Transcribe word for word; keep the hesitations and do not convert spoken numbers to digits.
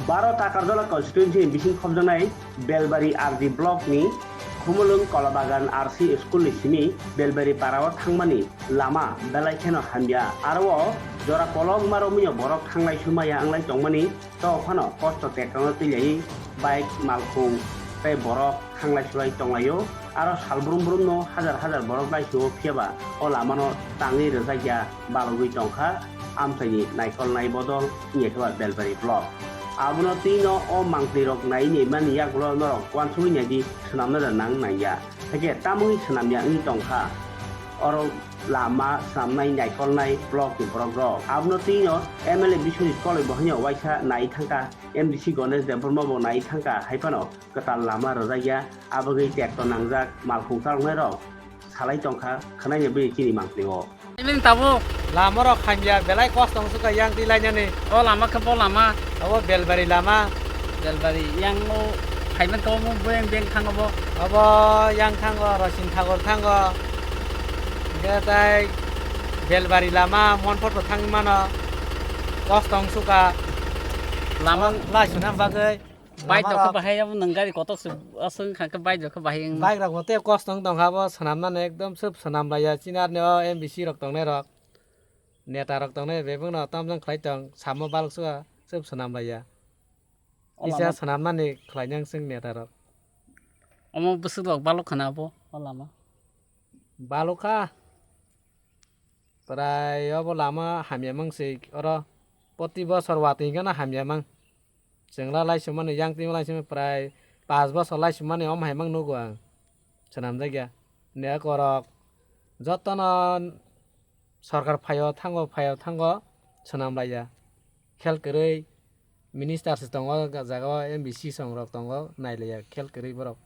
Baro Takarjala constituency ni bising khobjaknai Belbari R D block ni Khumulwng Kolabagan R C school ni simi Belbari para o thangmani lama belai kheno hamya. Aro o jora kolokma romwi o borok thanglai sumaya wnglai tongmani, to phano kosto tekrano twilaywi bike, malkhung tei borok thanglai sulai tonglaio. Aro sal brum brum no hajar hajar borok laisuo, phiyaba o lama no tangwi rwjakya balogwi tongkha amchaini naikolnai bodol wngya khe ba Belbari block. Abono twi no o mangtwi rok nai nai mani yagulo norok uansugwi naidi, swnamna da nang nangya. Hakhe tamwi swnamya wngwi tongkha oro lama swnamnai naikolnai block ni borok rok. Abono twi no M L A Biswajit Koloi bo haino waisa nai thangkha, M D C Ganesh Debbarma bo nai thangkha, hai phano kwtal lama rwjakya, abagwi tekto nangjak malkhung chaloknai rok salai tongkha khwnaina bini chini mangtwi o. Nini tabuk lama rok hamya, belai kosto wng sukha yang twi lainani. O lama khe bo lama. Abo Belbari lama. Belbari yang o haiman to mo beng beng thango bo. Abo yang thango, Rosin Thakur thango. Hingke tai Belbari lama Monpot bo thangwi mano. Kosto wng sukha. Lama lai sunam bagwi. Bike rok khe bahai abo nwng gari kotor se aswk wngkha khe bike rok khe bahai wng. Bike rok bo tei kosto wng tongkha bo swnamnani ekdom swb swnam laiya chini aroni o M D C rok tongnai rok neta rok tongnai bebak no tamjang khlai tong samo balok swk swb swnam laiya. Kisa swnamnani khlai nang swng neta rok. Omo bwswk rok balok khana abo o lama. Balok kha. Prai obo lama hamya mang se oro poti bosor watwi gana hamya mang. Chwngla laisumani yang twi laisumani prai pash bosor laisumani om hai mang nugo ang. Swnamjakya. Ne korok jotono sorkar phaio thango phaio thango swnam laiya. Khel kwrwi minister se tongo jaga o M D C song rok tongo nai laiya khel kwrwi borok.